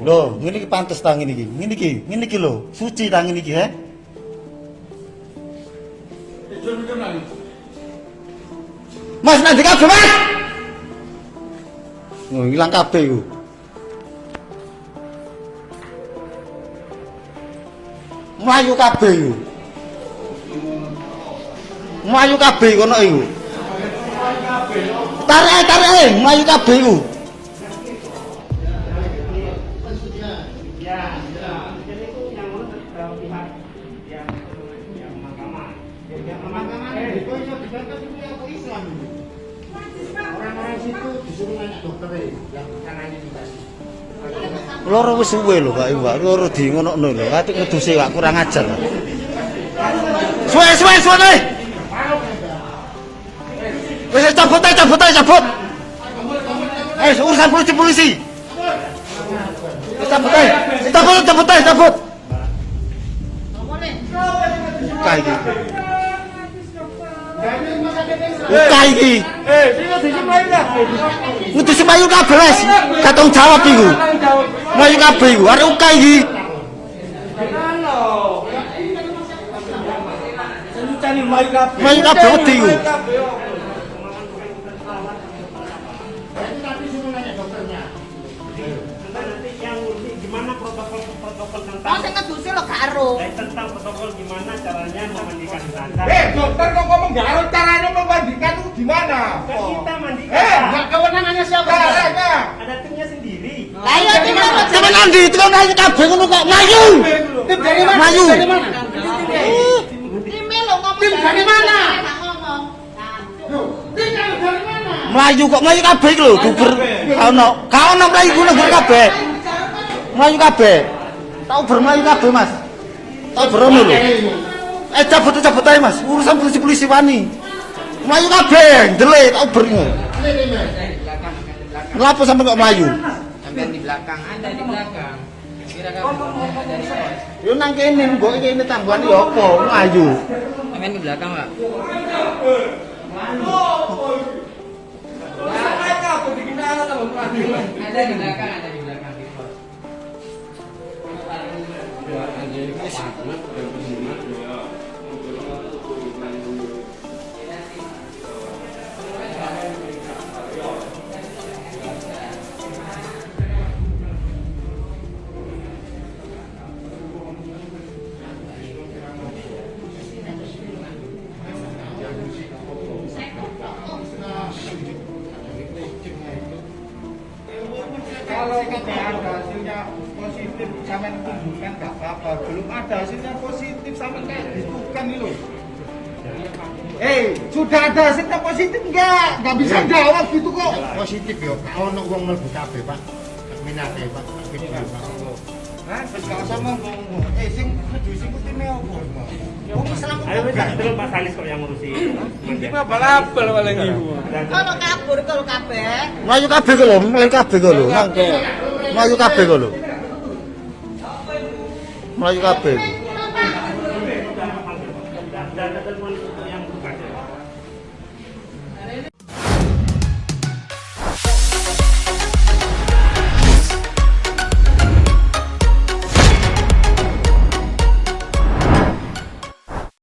Lho, ngene iki pantes ta ngene iki. Ngene iki, ngene iki lho, suci ta ngene iki, he? Mas, nanti kabeh, Mas. Oh, ilang kabeh iku. Mlayu kabeh iku. Mlayu kabeh kono iku. Tarik, tarik, mlayu kabeh iku. Ya, jadi itu yang ngurus pihak yang yang pemakaman. Yang pemakaman. Kok iso dibatas itu aku Islam ini. Orang-orang situ disuruh nanya dokter yang tangannya dikasih. Loro wis suwe lho, Pak, Pak. Loro di ngono-ngono lho. Ati ngeduse Pak, kurang ajar. Suwe, suwe, suwe. Wis cabut ae, cabut ae, cabut. Eh, urusan polisi polisi. Wis cabut ae. Cabut, cabut ae, cabut. Buka iki. Buka iki. Eh, sini di sini lah. Ngedusi mlayu kabeh wis. Gak tanggung jawab iku. Mlayu kabeh iku. Arek uka iki. Mlayu kabeh. Mlayu kabeh wedi iku. Berarti tadi suruh nanya dokternya. Nanti yang ngurusi gimana protokol protokol Oh, tentang sing ngedusi lho gak ero. Tentang protokol gimana caranya memandikan jenazah. Eh, dokter kok ngomong gak harus caranya memandikan itu gimana? Kan kita mandikan. Eh, Enggak, kewenangannya siapa? Caranya. Ada timnya sendiri. Lah iya tim lho. Sampe nandi, tekan mlayu kabeh ngono kok mlayu. Tim dari mana? Mlayu. Dari mana? Time lho ngomong. Tim dari mana? Gak ngomong. Nah, Loh, tim dari mana? Mlayu kok mlayu kabeh iki lho, duber. Gak ono. Gak ono mlayu ngono gur kabeh. Mlayu kabeh. Tau ber mlayu kabeh, Mas. Tau berono lho. Eh cabut cabut ae, Mas. Urusan polisi-polisi wani. Mlayu kabeh, ndelik tau ber ngono. Kenapa sampe kok mlayu? Sampean di belakang, ada di belakang. Kira kamu ada di pos. Yo nang kene mbok kene tambahan yo apa mlayu. Sampean di belakang, Pak. Ada di belakang, ada di belakang di pos. Kalau tidak ada hasilnya positif, sampean tunjukkan gak apa-apa. Belum ada hasilnya positif, sampean kayak gitu kan ini loh. Eh, sudah ada hasilnya positif enggak? Enggak bisa jawab gitu kok. Positif yo, gak ono wong mlebu kabeh, Pak. Minate, Pak. Gitu, Pak. Hah, wis gak usah ngomong. Eh, sing ngedusi ku time opo? Wong Islam kok Ayo wis gak? terus Pak Salis kok yang ngurusi. Iki mah balapel paling iku. Kalau kabur kalau kabeh. Mlayu kabeh kok lho, mlayu kabeh kok lho. Mlayu kabeh kok lho. Mlayu kabeh. Dan telepon